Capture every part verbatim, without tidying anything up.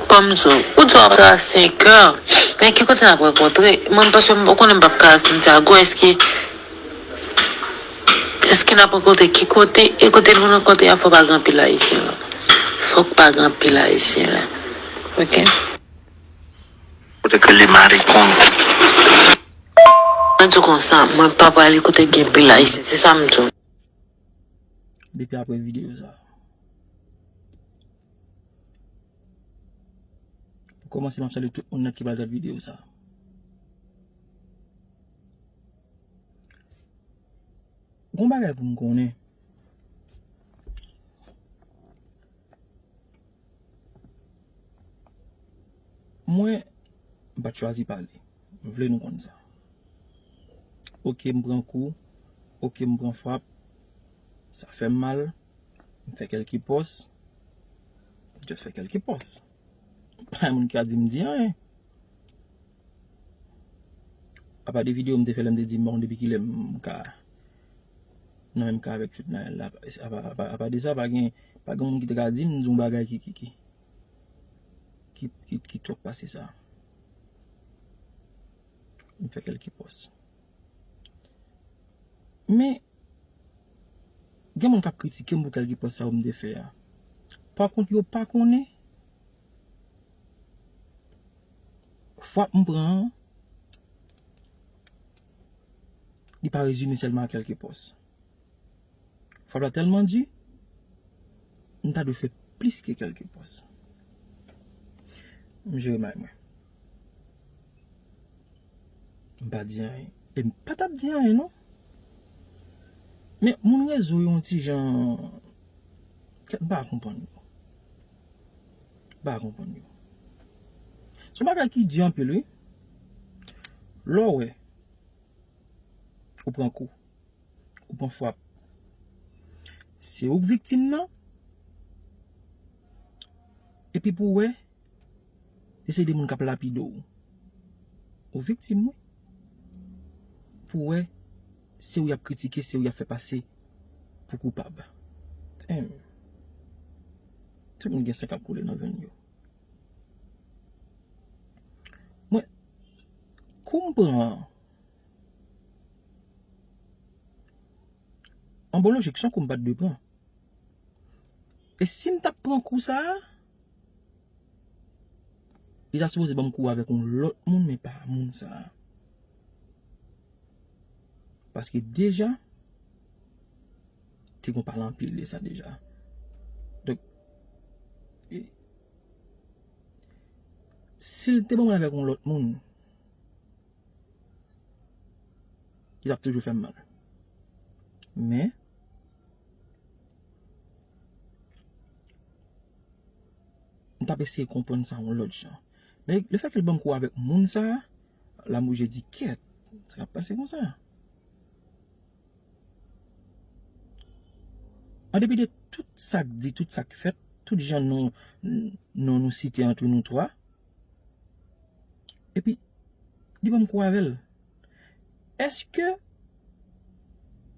Kòm sou, ou di w ap travay senk è. Men ki kote n ap rankontre? Mwen, paske m konnen m p ap ka Santiago, èske, èske n ap rankontre ki kote? E kote nou rankontre a, fò pa gen anpil Ayisyen la. Fòk pa gen anpil Ayisyen la. Oke? Kote ke li marikon. Mwen di w konsa, mwen pa prale kote gen anpil Ayisyen. Se sa m di w. Depi apre videyo sa. Pou kòmanse, m ap salye tout moun nan ki pral gad videyo sa. Gon bagay pou m konnen. Mwen, m pa t chwazi pale. M vle nou konn sa. Oke, m pran kou. Oke, m pran frap. Sa fè m mal. M fè kèlke pòs. M just fè kèlke pòs. Pa gen moun ki ka di m di anyen. Apa de videyo m te fè lè m te di m pa konn depi kilè m ka nan menm ka avèk Fednaelle la. Apa, apa, apa de sa, pa gen, pa gen moun ki te ka di m di yon bagay ki, ki, ki, ki, ki, ki twòp pase sa. M fè kèlke pòs. Men, gen moun k ap kritike m pou kèlke pòs sa yo m te fè a. Pa kont, yo pa konnen frap m pran an, li pa rezime sèlman a kèlke pòs. Frap la tèlman di, m ta dwe fè plis ke kèlke pòs. M jere may mwen. M pa di anyen. E m pa t ap di anyen, non. Men moun rezo yo yon ti jan, kèt, m pa konprann yo. M pa konprann yo. Se yon bagay ki di anpil, wi. Lè w wè, ou pran kou, ou pran frap. Se ou k viktim nan. Epi pou w wè, se de moun k ap lapide w. Ou viktim, wi. Pou w wè, se ou y ap kritike, se ou y ap fè pase pou koupab. Damn. Tout moun gen san k ap koule nan venn yo. Mwen, kou m pran an, an bon lojik, se yon kou m pa t dwe pran. E si m t ap pran kou sa a, li ta sipoze ban m kou avèk yon lòt moun, men pa moun sa a. Paske deja, te gon pale anpil de sa deja. Donk, e, si l te ban mwen avèk yon lòt moun, li t ap toujou fè m mal. Men, m t ap eseye konprann sa yon lòt jan. Men lefètke l ban m kou avèk moun sa a, la m oblije di, kèt, sa k ap pase konsa? An depi de tout sa k di, tout sa k fèt, tout jan non, non nou site ant nou twa, epi li ban m kou avè l. Èske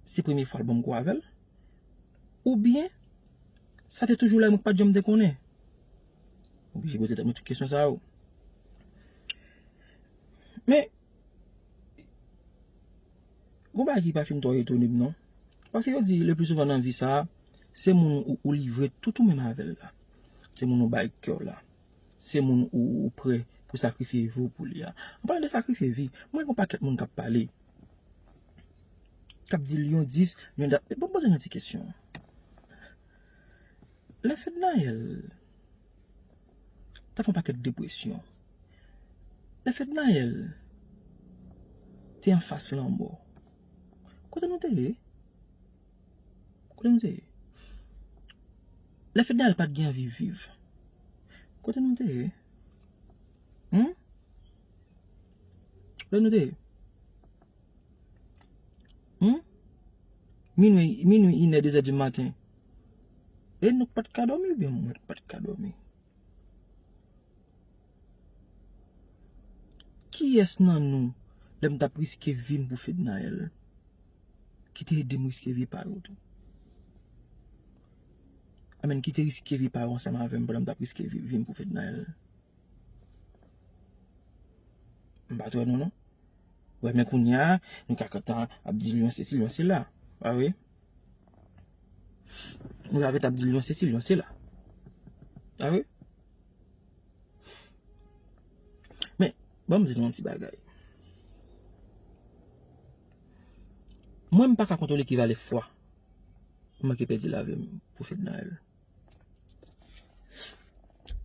se premye fwa l ban m kou avè l? Oubyen, sa te toujou la, mwen pa t janm te konnen? Oblije poze tèt mwen tout kesyon sa yo. Men, gon bagay ki pa fin twò etone m, non. Paske yo di, le pli souvan nan vi sa a, se moun ou, ou livre tout ou menm avè l la. Se moun ou bay kè w la. Se moun ou, ou prè pou sakrifye vi w pou li a. An palan de sakrifye vi, mwen gen yon pakèt moun k ap pale, k ap di Lyon dis, Lyon dat. Bon, poze nou ti kesyon. Lè Fednaelle t ap fè yon pakèt depresyon, lè Fednaelle te anfas lanmò, kote nou te ye? Kote nou te ye? Lè Fednaelle pa t gen anvi viv, kote nou te ye? Hmm? Kote nou te ye? Hmm? Minwi, minwi, inè, dezè di maten. E nou pa t ka dòmi oubyen mwen pa t ka dòmi? Kiyès nan nou, lè m t ap riske vi m pou Fednaelle, ki te ede m riske vi pa yo tou? Amèn, ki te riske vi pa yo ansanm avè m pandan m t ap riske vi, vi m pou Fednaelle? M pa t wè nou non. Wè, men kounye a, nou ka kontan ap di l yon sesi, l yon sela. Pa vre? Nou ka kontan ap di l yon sesi, l yon sela. Pa vre? Men, ban m di nou yon ti bagay. Mwen, m pa ka kontwole ki valè fwa m manke pèdi lavi m pou Fednaelle.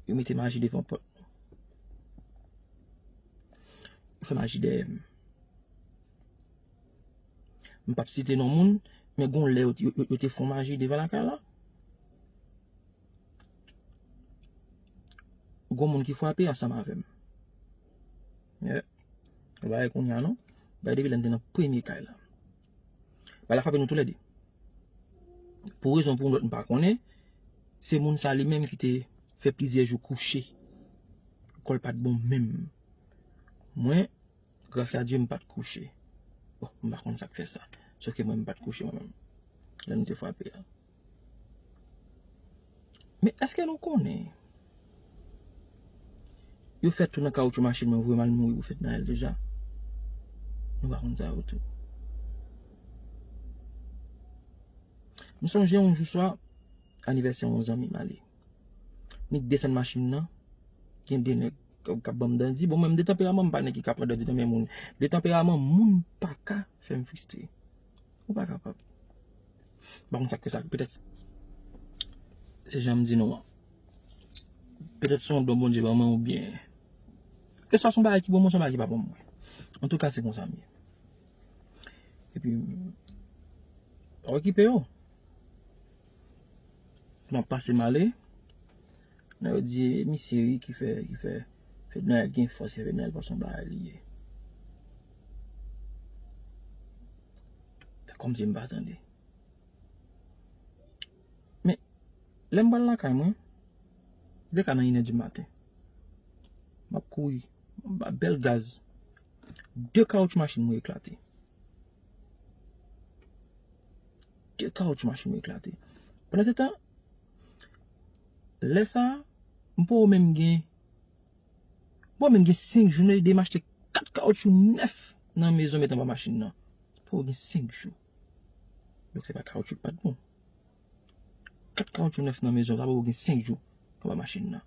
Yo mete maji devan pòt nou. Yo fè maji dèyè m. M p ap site non moun, men gon lè yo, yo, yo, yo te fè maji devan lakay la. Gon moun ki frape ansanm avè m. Yeah. Ou pa wè kounye a non. Bay depi lè n te nan premye kay la. Bagay la frape nou toulède. Pou rezon pou yon lòt m pa konnen, se moun sa li menm ki te fè plizyè jou kouche. Kò l pa t bon menm. Mwen, gras a Dye, m pa t kouche. Bon, m pa konn sa k fè sa. Sòf ke mwen, m pa t kouche mwen menm. Lè nou te frape a. Men èske nou konnen yo fè tou nan kawotchou machin mwen, voye m al mouri pou Fednaelle deja? Nou pa konn sa yo tou. M sonje yon jou swa, anivèsè yon zanmi m ale. Nik desann machin nan, gen de nèg k ap, k ap ban m dandi. Bon, mwen, m de tanperaman, m pa nèg ki ka pran dandi nan men moun. De tanperaman, moun pa ka fè m fristre. Ou pa kapab. M pa konn sa k fè sa. Petèt se jan m di nou an. Petèt se yon don Bondye ban mwen oubyen keswa se yon bagay ki bon mwen, se yon bagay ki pa bon mwen. Antouka, se konsa m ye. Epi, pa okipe yo. M ap pase m ale. Nan yo di, e misye wi ki fè, ki fè Fednaelle gen fòs, ki fè Fednaelle pa se yon bagay li ye. Fè kòmsi m pa tande. Men, lè m pral lakay mwen, de ka nan inè di maten. M ap kouri, m ap bèl gaz. De kawotchou machin mwen eklate. De kawotchou machin mwen eklate. Pandan se tan, lè sa a, m poko menm gen, m poko menm gen senk jou, nou ede m achte kat kawotchou nèf nan mezon met anba machin nan. M poko gen senk jou. Donk se pa kawotchou ki pa t bon. Kat kawotchou nèf nan mezon, sa poko gen senk jou anba machin nan.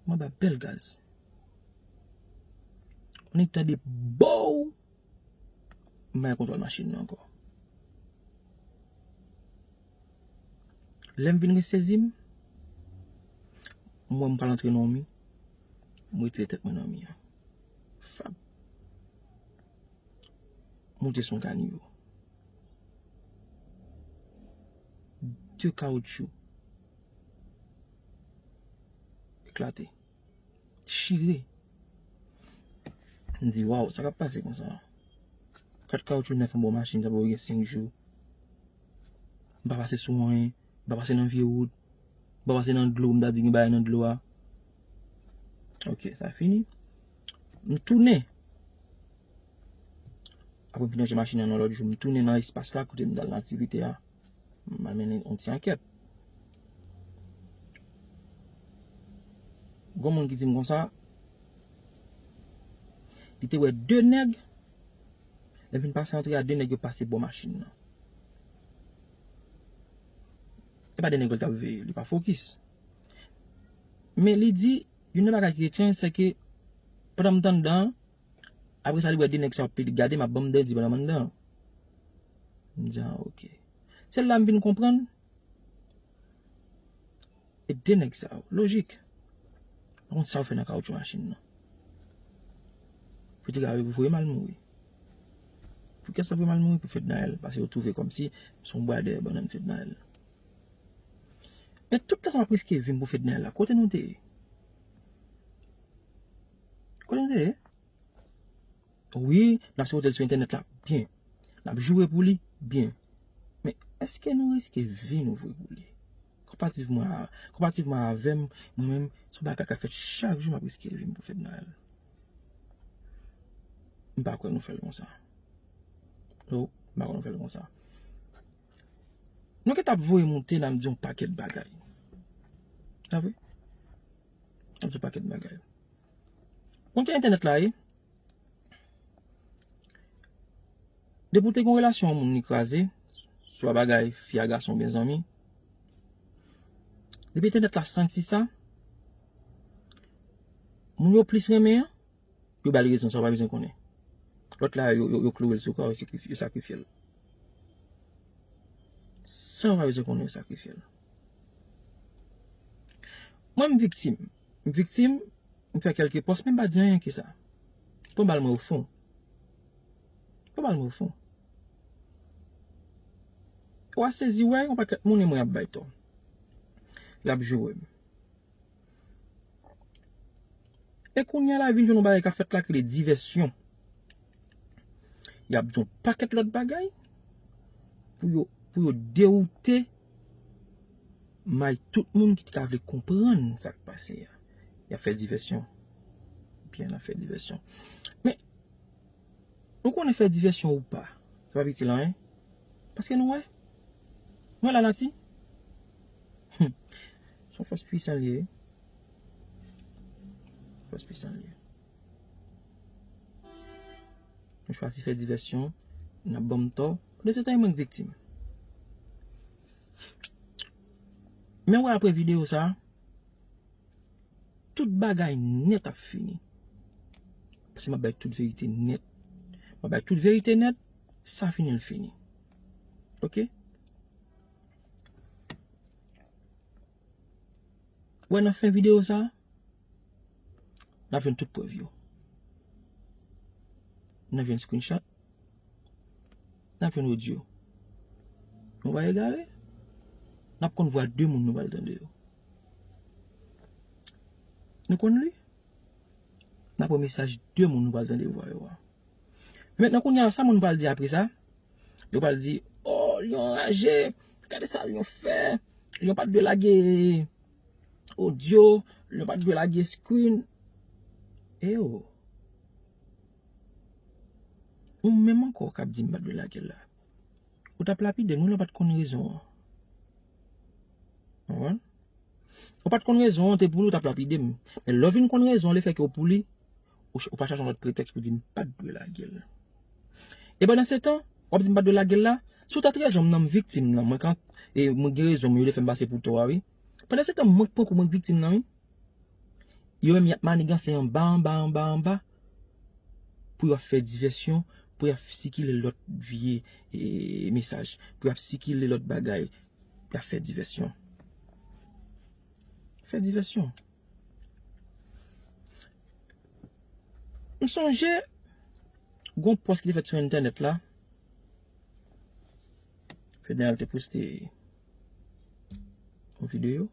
M anba bèl gaz. Ou nèk tande bow! M pa gen kontwòl machin nan ankò. Lè m vin resezi m, m wè m pral antre nan mi, m retire tèt mwen nan mi an. Fap. Moute sou yon kanivo. De kawotchou eklate. Chire. M di, waw, sa k ap pase konsa? Kat kawotchou nèf anba yon machin, sa poko gen senk jou. M pa pase sou anyen, m pa pase nan vye wout, m pa pase nan dlo, m ta di gen bagay nan dlo a. Ok, sa fini. M tounen. Apre m fin ranje machin nan yon lòt jou, m tounen nan espas la kote m t al nan aktivite a. M al mennen yon ti ankèt. Gon moun ki di m konsa, li te wè de nèg, lè m fin pase antre a, de nèg yo pase bò machin nan. E pa de nèg yo t ap veye, li pa fokis. Men li di, youn nan bagay ki etranj, se ke pandan m t anndan an, apre sa li wè de nèg sa yo ap pede gade m, ap ban m dandi pandan m anndan an. M di, a, ok. Se la m vin konprann. E de nèg sa yo, lojik. Pa konn sa yo fè nan kawotchou machin nan. Pou te ka voye m al mouri. Pou kiyès yo voye m al mouri? Pou Fednaelle, paske yo twouve kòmsi m se yon bwa dèyè bannann Fednaelle. Men tout tan sa m ap riske vi m pou Fednaelle la, kote nou te ye? Kote nou te ye? Wi, n ap sipote l sou entènèt la, byen. N ap joure pou li, byen. Men èske nou riske vi nou vre pou li? Konpativman a, konpativman avè m, mwen menm, se yon bagay k ap fèt chak jou, m ap riske vi m pou Fednaelle. M pa kwè nou fè l konsa. No, m pa kwè nou fè l konsa. Nou gentan ap voye moute la, m di yon pakèt bagay. Pa vre? N ap di yon pakèt bagay. Konn ki entènèt la ye? Depi w te gen yon relasyon, yon moun li kraze, swa bagay fi a gason oubyen zanmi, depi entènèt la santi sa, moun yo plis renmen an, yo ba l rezon, sa w pa bezwen konnen. Lòt la, yo, yo, yo kloure l sou kwa, yo sakrifye, yo sakrifye l. Sa w pa bezwen konnen, yo sakrifye l. Mwen, m viktim. M viktim, m fè kèlke pòs, men m pa di anyen ke sa. Pran bal mwen ofon. Pran bal mwen ofon. W a sezi wè, yon pakèt moun e mwen ap bay tò. Y ap joure m. E kounye a la vin jwenn yon bagay k ap fèt la ki rele divèsyon. Y ap di yon pakèt lòt bagay pou yo, pou yo dewoute may tout moun ki t ka vle konprann sa k pase a. Y ap fè divèsyon. Byen, y ap fè divèsyon. Men, nou konnen fè divèsyon ou pa, sa p ap itil anyen. Paske nou wè. Nou wè lanati. Hmm. Se yon fòs pwisan li ye. Fòs pwisan li ye. Nou chwazi fè divèsyon, n ap ban m tò. Pandan se tan, e mwen k viktim. Men wè apre videyo sa, tout bagay nèt ap fini. Paske m ap bay tout verite nèt. M ap bay tout verite nèt, sa fini l fini. Oke? Wè nan fen videyo sa, n ap jwenn tout prèv yo. N ap jwenn screenshot. N ap jwenn odyo. Nou pa egare. N ap konn vwa de moun nou pral tande yo. Nou konn li. N ap wè mesaj de moun nou pral tande vwa yo a. Mentnan kounye a, sa moun pral di apre sa? Yo pral di, "Oh, li anraje. Gade sa li fè. Li pa t dwe lage odyo. Li pa t dwe lage screen." E yo. Ou menm ankò k ap di m pa t dwe lage l la. Ou t ap lapide m, ou la pa t konn rezon an. Konprann? Ou pa t konn rezon an, te pou li, ou t ap lapide m. Men lè w vin konn rezon an, lefètke w pou li, ou, ch- ou pa chache yon lòt pretèks pou di m pa t dwe lage l. E pandan se tan, w ap di m pa t dwe lage l la, si w ta t rezon m nan, m viktim nan, mwen kan, e mwen gen rezon m, yo te fè m pase pou tò a, wi. Pandan se tan, mwen k pran kou, mwen k viktim nan, wi. Yo menm y ap maniganse anba, anba, anba, anba. Pou y ap fè divèsyon, pou y ap sikile lòt vye, e, mesaj, pou y ap sikile lòt bagay, pou y ap fè divèsyon. Fè divèsyon. M sonje, gon pòs ki te fèt sou entènèt la. Fednaelle te poste yon videyo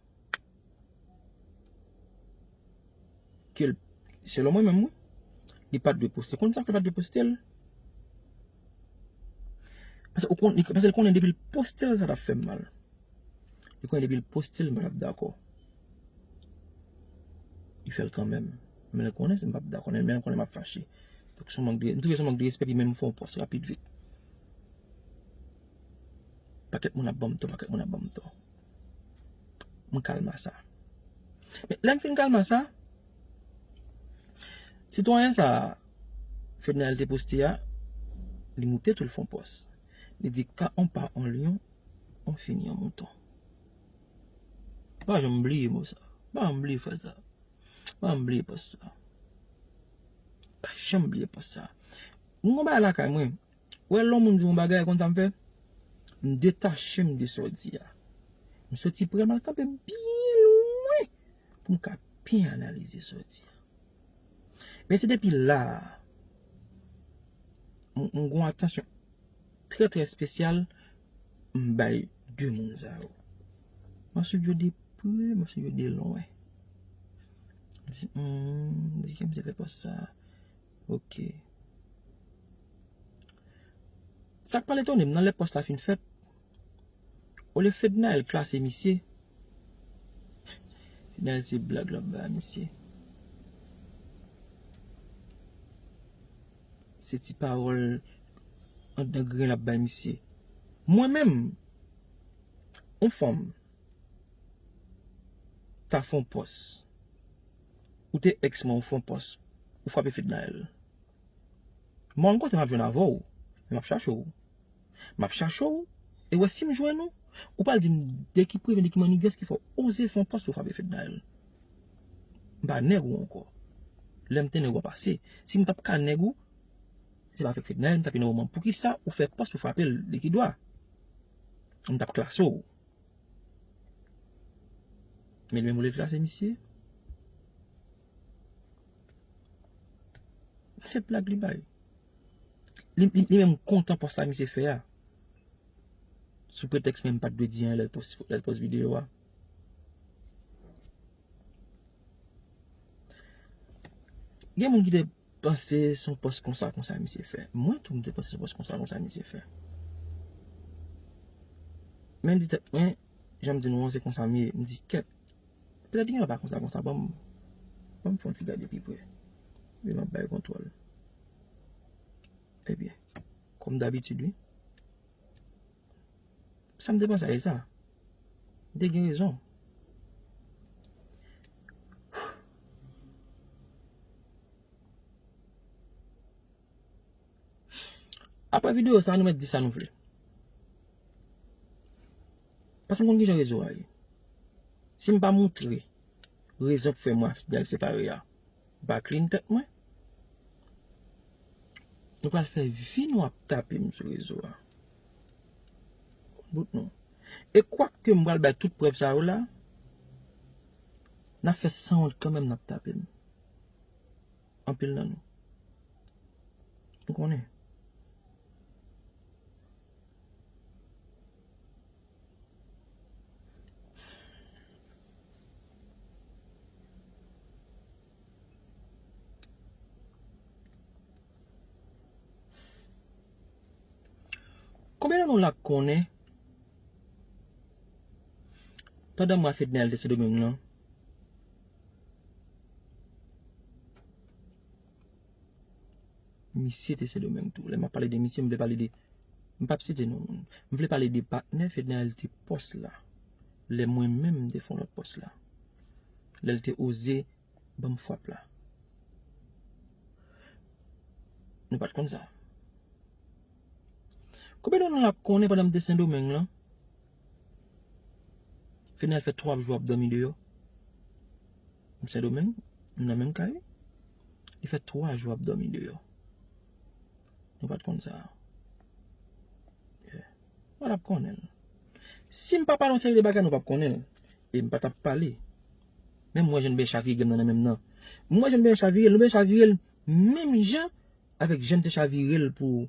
ke l, selon mwen menm, wi, li pa t dwe poste. Konn sa k fè l pa t dwe poste l? Paske ou konn, li, paske l konnen depi l poste l, sa t ap fè m mal. Li konnen depi l poste l, m pa t ap dakò. Li fè l kanmenm. Men l konnen si m p ap dakò, men l konnen m ap fache. Donk, se yon mank de, m twouve se yon mank de respè, epi menm m fè yon pòs rapid vit. Pakèt moun ap ban m tò, pakèt moun ap ban m tò. M kalma sa. Men lè m fin kalma sa, sitwayen sa, Fednaelle te poste a, li moute tou l fè yon pòs. Li di, "Quand on perd un lion, on finit en mouton." Pa janm bliye mo sa. Pa janm bliye fraz sa. Pa janm bliye pòs sa. Pa janm bliye pòs sa. Mwen gon bagay lakay mwen. Wè lè yon moun di yon bagay, konn sa m fè? M detache m de sa w di a. M soti pre m al kanpe byen lwen pou m ka byen analize sa w di a. Men se depi la a, m, m gon atansyon trè, trè espesyal m bay de moun sa yo. M ap swiv yo de pre, m ap swiv yo de lwen. M di, hmm, di ki misye fè pòs sa. Oke. Sa k pral etone m nan lè pòs la fin fèt, olye Fednaelle klase misye, Fednaelle se blag l ap bay misye. Se ti pawòl anndan grenn l ap bay misye. Mwen menm, yon fanm ta fè yon pòs. Ou te èks mwen, ou fè yon pòs, ou frape Fednaelle. Mwen, yon kote m ap jwenn avè w, men m ap chache w. M ap chache w, e wè si m jwenn ou, ou pral di m de ki premye, de ki mannigas ki fè w oze fè yon pòs pou w frape Fednaelle. M pa nèg ou ankò. Lè m te nèg ou an pase. Si m t ap ka nèg ou, se pa avèk Fednaelle m t ap ye nan moman. Poukisa ou fè pòs pou frape l de ki dwa? M t ap klase w. Men li menm ou le klase misye. Se blag li bay. Li, li, li menm kontan pòs la misye fè a. Sou pretèks mwen m pa t dwe di anyen lè l pòs, lè l pòs videyo a. Gen moun ki te panse se yon pòs konsa, konsa misye fè. Mwen tou, m te panse se yon pòs konsa, konsa misye fè. Men m di tèt mwen, jan m di nou an, se konsa m ye. M di, kèt, petèt gen lè pa konsa, konsa, ban m, ban m fè yon ti gade pi pre. Epi m ap bay kontwòl. Ebyen, kòm dabitid, wi. Sa m te panse a, e sa. M te gen rezon. Apre videyo sa, nou mèt di sa nou vle. Paske m konn kijan rezo a ye. Si m pa moutre rezon k fè mwen ak Fidel separe a, m pa clean tèt mwen. Nou pral fè vi nou ap tape m sou rezo a. Bout nou. E kwak ke m pral bay tout prèv sa yo la, n ap fè sanwont kanmenm, n ap tape m. Anpil nan nou. M konnen. Konbyen nan nou la k konnen pandan mwa Fednaelle te Sendomeng lan, misye te Sendomeng tou. Lè m ap pale de misye, m vle pale de, m p ap site non moun. M vle pale de patnè Fednaelle te pòs la. Lè mwen menm m te fè yon lòt pòs la. Lè l te oze ban m frap la. Nou pa t konn sa. Konbyen nan nou la konnen pandan m te Sendomeng lan, Fednaelle fè twa jou ap dòmi deyò? M Sendomeng, nou nan menm kay. Li fè twa jou ap dòmi deyò. Nou pa t konn sa. Yeah. Nou pa t ap konnen l. Si m pa pale yon seri de bagay, nou p ap konnen l. E m pa t ap pale. Men m wè jan l byen chavire m nan, nan menm nan. M wè jan l byen chavire l, nou byen chavire l menm jan avèk jan m te chavire l pou,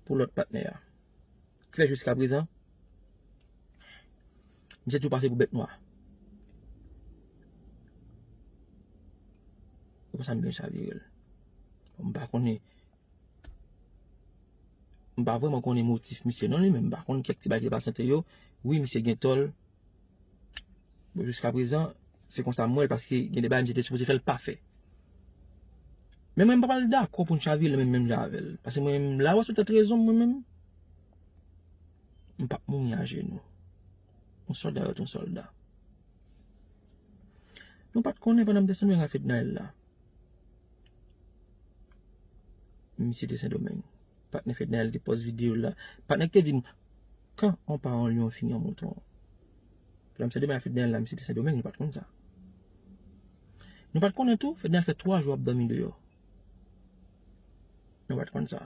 pou lòt patnè a. Ki fè jiskaprezan, misye toujou pase pou bèt nwa. E konsa m byen chavire l. M pa konnen, m pa vrèman konnen motif misye non li menm. M pa konn kèk ti bagay ki te pase ant yo. Wi, misye gen tò l. Bon, jiskaprezan, se konsa m wè l, paske gen de bagay misye te sipoze fè, l pa fè. Men mwen, m pa pral dakò pou n chavire l menm, menm jan avè l. Paske mwen menm, la w sou tèt rezon m, mwen menm, m p ap mouri ajenou. Yon sòlda rete yon sòlda. Nou pa t konnen pandan m te Sendomeng ak Fednaelle la. Misye te Sendomeng. Patnè Fednaelle te pòs videyo la. Patnè ki te di m, quand on part en lion, on finit en mouton. Pandan m Sendomeng ak Fednaelle la, misye te Sendomeng, nou pa t konn sa. Nou pa t konnen tou, Fednaelle fè twa jou ap dòmi deyò. Nou pa t konn sa.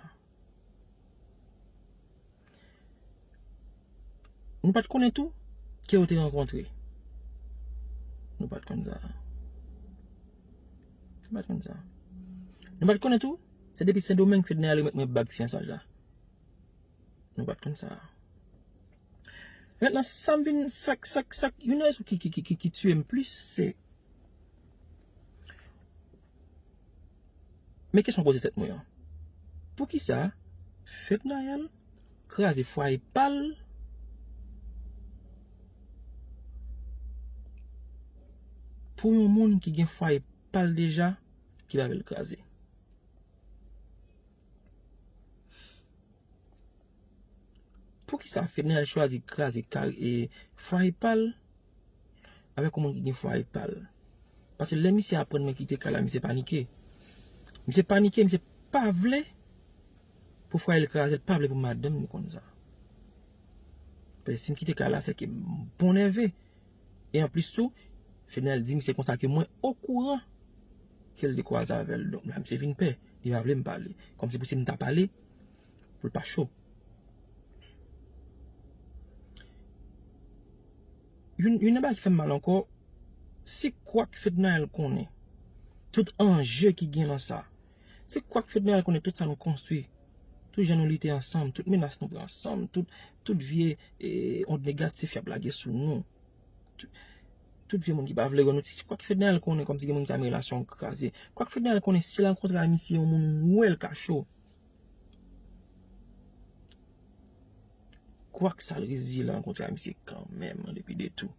Nou pa t konnen tou ke yo te rankontre. Nou pa t konn sa. Nou pa t konn sa. Nou pa t konnen tou, se depi Sendomeng Fednaelle remèt mwen bag fiyansaj la. Nou pa t konn sa. Mentnan, sa m vin, sa k, sa k, sa k, youn nan rezon ki, ki, ki, ki, ki tiye m plis, se Men kesyon m poze tèt mwen an, poukisa Fednaelle kraze fwaye pa l pou yon moun ki gen fwaye pa l deja ki pa vle l kraze? Poukisa Fednaelle chwazi kraze kari, e, fwaye pa l avèk yon moun ki gen fwaye pa l? Paske lè misye aprann mwen kite kay la, misye panike. Misye panike, misye pa vle pou fwaye l kraze, l pa vle pou madanm li konn sa. Paske si m kite kay la, se ke m bon nève. E anplis tou, Fednaelle di misye konsa ke mwen okouran ke l te kwaze avè l. Donk, la misye vin pè. Li pa vle m pale. Kòmsi pou si m ta pale, pou l pa cho. Youn, youn nan bagay ki fè m mal ankò, se kwak Fednaelle konnen. Tout anje ki gen nan sa. Se kwak Fednaelle konnen tout sa nou konstwi. Tout jan nou lite ansanm, tout menas nou pran ansanm, tout, tout vye, eh, ond negatif y ap lage sou nou. Tout, tout vye moun ki pa vle wè nou, se kwak Fednaelle konnen kòmsi gen moun ki ta renmen relasyon an kraze. Kwak Fednaelle konnen si l rankontre a misye yon moun wè l ka cho. Kwak sa l reziye l rankontre a misye kanmenm, an depi de tou.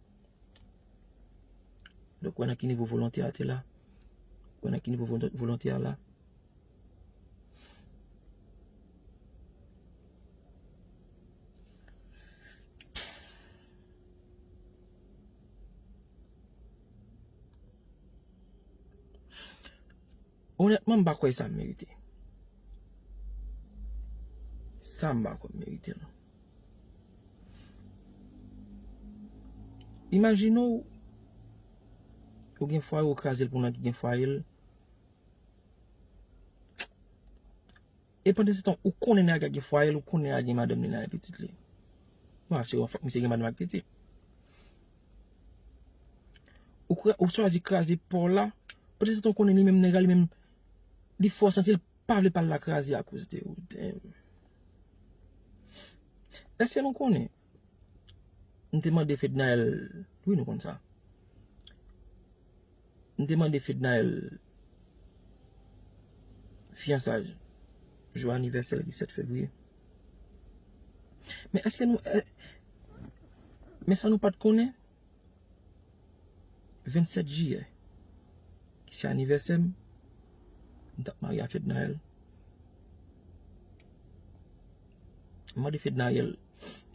Donk, wè nan ki nivo volonte a te la. Wè nan ki nivo volon-, volonte a la. Onètman, m pa kwè sa m merite. Sa m pa kwè m merite, non. Imajine w, ou gen fwaye, ou kraze l pou nèg ki gen fwaye l. E pandan se tan, ou konnen nèg la gen fwaye l, ou konnen nèg la gen madanm li, nèg la gen pitit li. Bon, asire w, fòk misye gen madanm ak pitit. Ou, kra- ou chwazi kraze pa w la, pandan se tan, ou konnen li menm, nèg la li menm, li fè w santi l pa vle pa l la kraze akoz de ou. Damn. Èske nou konnen? M te mande Fednaelle, wi, nou konn sa. M te mande Fednaelle fiyansaj jou anivèsè l ki sèt fevriye. Men èske nou, eh, men sa nou pa t konnen? Vennsèt jiyè, ki se anivèsè m, m t ap marye a Fednaelle. M mande Fednaelle,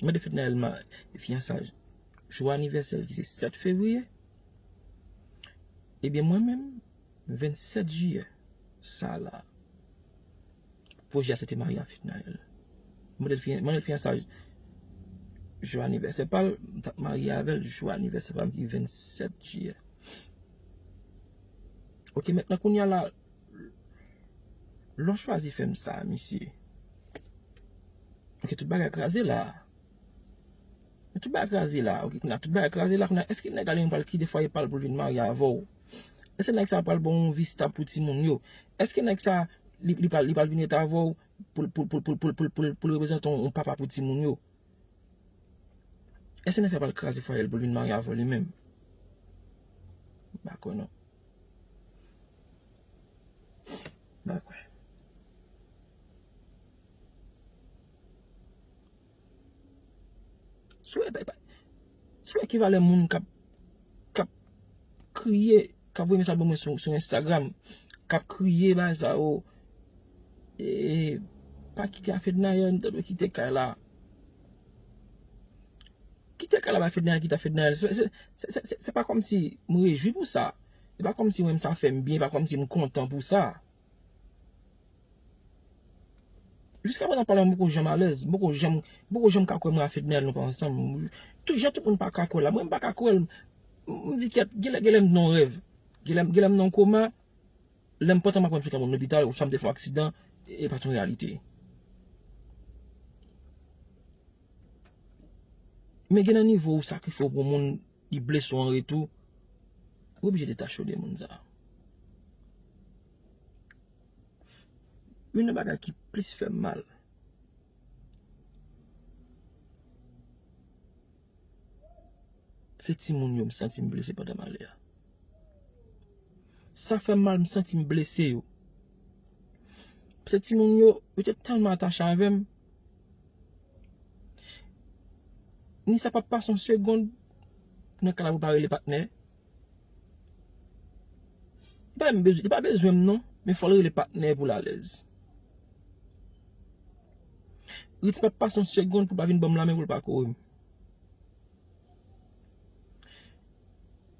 m mande Fednaelle ma, fiyansaj jou anivèsè l ki se sèt fevriye. Ebyen, mwen menm, vennsèt jiyè, sa la, pwojè a se te marye a Fednaelle. M mande l fiyan-, mande l fiyansaj jou anivèsè pa l, m t ap marye avè l jou anivèsè pa m ki vennsèt jiyè. Ok, mentnan kounye a la, lè w chwazi fè m sa, misye. Ok, tout bagay kraze la. Men tout bagay kraze la, ok, kounye a tout bagay kraze la, kounye a, èske nèg la li menm pral kite fwaye pa l pou l vin marye avè w? Èske nèg sa pral ba w yon vi stab pou timoun yo? Èske nèg sa, li, li pral, li pral vin ret avè w pou, pou, pou l reprezante yon, yon papa pou timoun yo? Èske nèg sa pral kraze fwaye l pou l vin marye avè w li menm? M pa kwè non. M pa kwè. Si w wè, pa, pa, si w wè ki valè moun k ap, k ap kriye, k ap voye mesaj ban mwen sou, sou Instagram, k ap kriye bagay sa yo, e, pa kite a Fednaelle, m ta dwe kite kay la. Kite kay la bay Fednaelle, kite a Fednaelle. Se, se, se, se, se, se pa kòmsi m rejwi pou sa. Se pa kòmsi mwen sa fè m byen, se pa kòmsi m kontan pou sa. Jiska prezan pale a m poko janm alèz, m poko janm, m poko janm ka kwè mwen a Fednaelle nou pa ansanm. Tout jan tout moun pa ka kwè la, mwen m pa ka kwè l. M, m di kèt, genlè, genlè m nan yon rèv. Genlè, genlè m nan yon koma. Lè m pantan m aprann sou kè moun lopital, oswa m te fè yon aksidan, e pa t yon reyalite. Men gen nan nivo ou sakrifye w pou moun, li blese w an retou, ou oblije detache w de moun sa. Youn nan bagay ki plis fè m mal, se timoun yo m santi m blese pandan malè a. Sa fè m mal, m santi m blese yo. Paske timoun yo, yo te tèlman atache avè m. Ni sa p ap pase yon segonn, nan ka la pou pa rele patnè. Li pa menm bezwen, li pa bezwen m non, men fò l rele patnè pou l alèz. Ritz p ap pase yon segonn pou l pa vin ban m lanmen pou l pa kore m.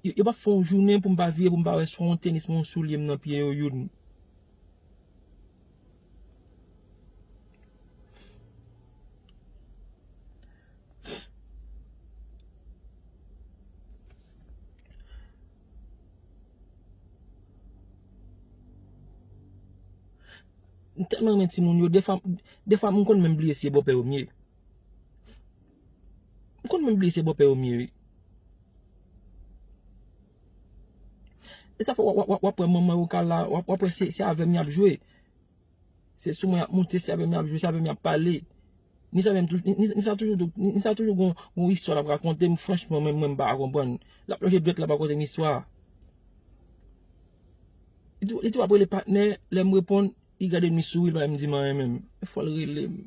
Yo, yo p ap fè yon jounen pou m pa vire, pou m pa wè swa yon tenis, mwen yon soulye m nan pye yo youn. M tèlman renmen timoun yo, defwa, defwa m konn menm bliye si e bòpè yo m ye. M konn menm bliye se bòpè yo m ye, wi. E sa fè w ap, w ap, w ap wè manman yo ka la, w ap, w ap wè se, se avè m y ap jwe. Se sou mwen y ap moute, se avè m y ap jwe, se avè m y ap pale. Ni sa menm toujou, ni, ni sa toujou, ni, ni sa toujou gon, gon istwa l ap rakonte m, franchman, mwen, mwen m pa ka konprann. L ap lonje dwèt, l ap rakonte m istwa. Li tou, li tou ap rele patnè, lè m reponn, li gade m, li souri, li pa menm di m anyen menm. E fò l rele m.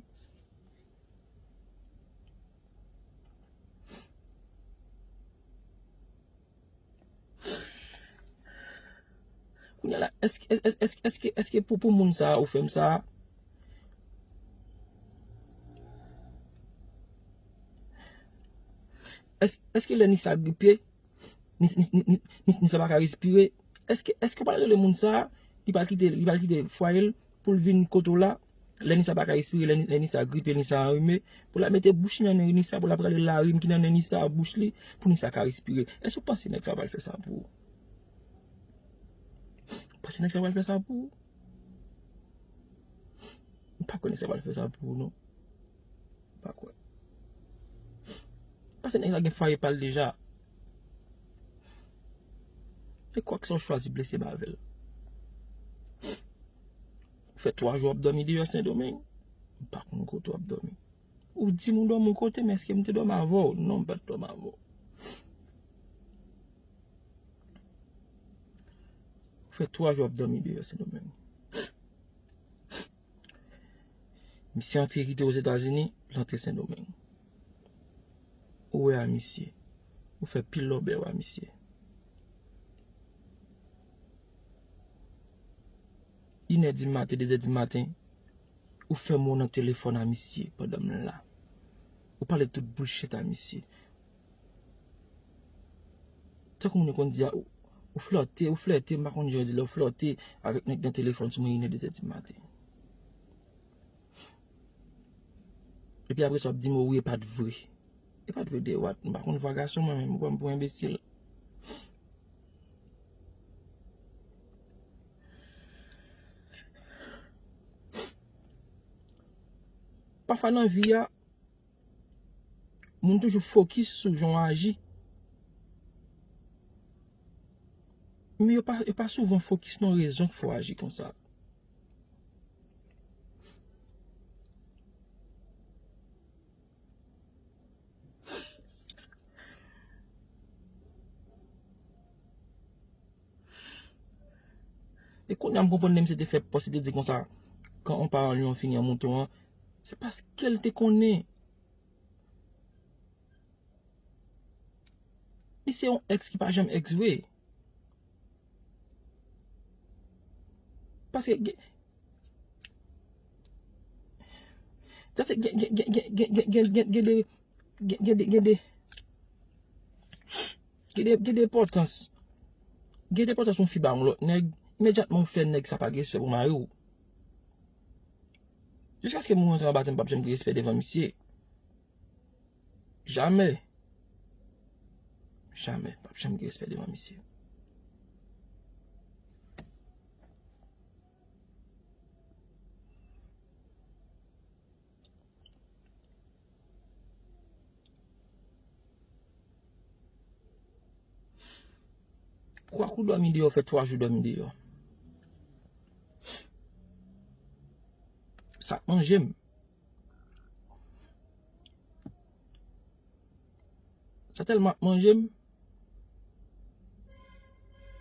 Kounye a la, èske, èske, èske, èske, èske pou, pou moun sa a ou fè m sa a? Èske, èske lè Nisa gripe, Nis-, Nis-, Nis-, Nis-, Nisa pa ka respire? Èske, èske w pral rele moun sa a? Li pral kite, li pral kite fwaye l pou l vin kote w la? Lè Nisa pa ka respire, lè, lè Nisa gripe, Nisa anrime, pou l al mete bouch li nan nen Nisa, pou l al rale larim ki nan nen Nisa a bouch li, pou Nisa ka respire. Èske w panse nèg sa pral fè sa pou ou? Ou panse nèg sa pral fè sa pou ou? M pa kwè nèg sa pral fè sa pou ou, non. M pa kwè. Paske nèg la gen fwaye pa l deja. E kwak sa w chwazi blese m avè l. Ou fè twa jou w ap dòmi deyò Sendomeng. M pa konn kote w ap dòmi. Ou di m ou dòmi yon kote, men èske m te dòmi avè w? Non, m pa t dòmi avè w. Ou fè twa jou w ap dòmi deyò Sendomeng. Misye antre kite Ozetazini, l antre Sendomeng. Ou wè a misye. Ou fè pil lòbèy a misye. Inè di maten, dezè di maten, ou fè mo nan telefòn a misye pandan m la. Ou pale tout bullshit a misye. Tankou moun yo konn di a, ou, ou flòte, ou flète, m pa konn jan yo di lè ou flòte avèk nèg nan telefòn sou mwen inè, dezè di maten. Epi apre sa w ap di m, o wi, e pa t vre. E pa t vre de what? M pa konn vwa gason mwen menm, ou pran m pou enbesil. Pafwa nan vi a, moun toujou fokis sou jan w aji. Men yo pa, yo pa souvan fokis nan rezon k fè w aji konsa. E kounye a m konprann lè misye te fè pòs, li te di konsa, quand on part en lion, on finit en mouton an, se paske l te konnen. Li se yon èks ki pa janm èks vre. Paske gen, paske gen, gen, gen, gen, gen, gen, gen, gen, gen de, gen, gen de, gen de, gen de, gen de enpòtans. Gen de enpòtans yon fi ba yon lòt nèg, imedyatman ou fè nèg sa pa gen respè pou mari w. Jiskaske moun rantre anba tè m p ap janm gen respè devan misye. Jamè. Jamè. P ap janm gen respè devan misye. Kwak ou dòmi deyò, fè twa jou dòmi deyò. Sa ap manje m. Sa tèlman ap manje m.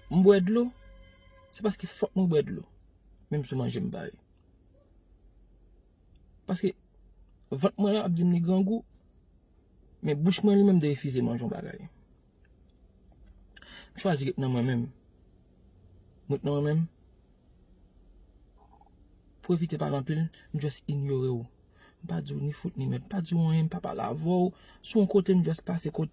M bwè dlo. Se paske fòk mwen bwè dlo. Menm si w manje m pa ye. Paske vant mwen ap di m li grangou. Men bouch mwen li menm te refize manje yon bagay. M chwazi ret nan mwen menm. M ret nan mwen menm. Pou evite pale anpil, m just inyore w. M pa di w ni fout ni mèd, m pa di w anyen, m pa pale avè w. Si w yon kote, m just pase kot,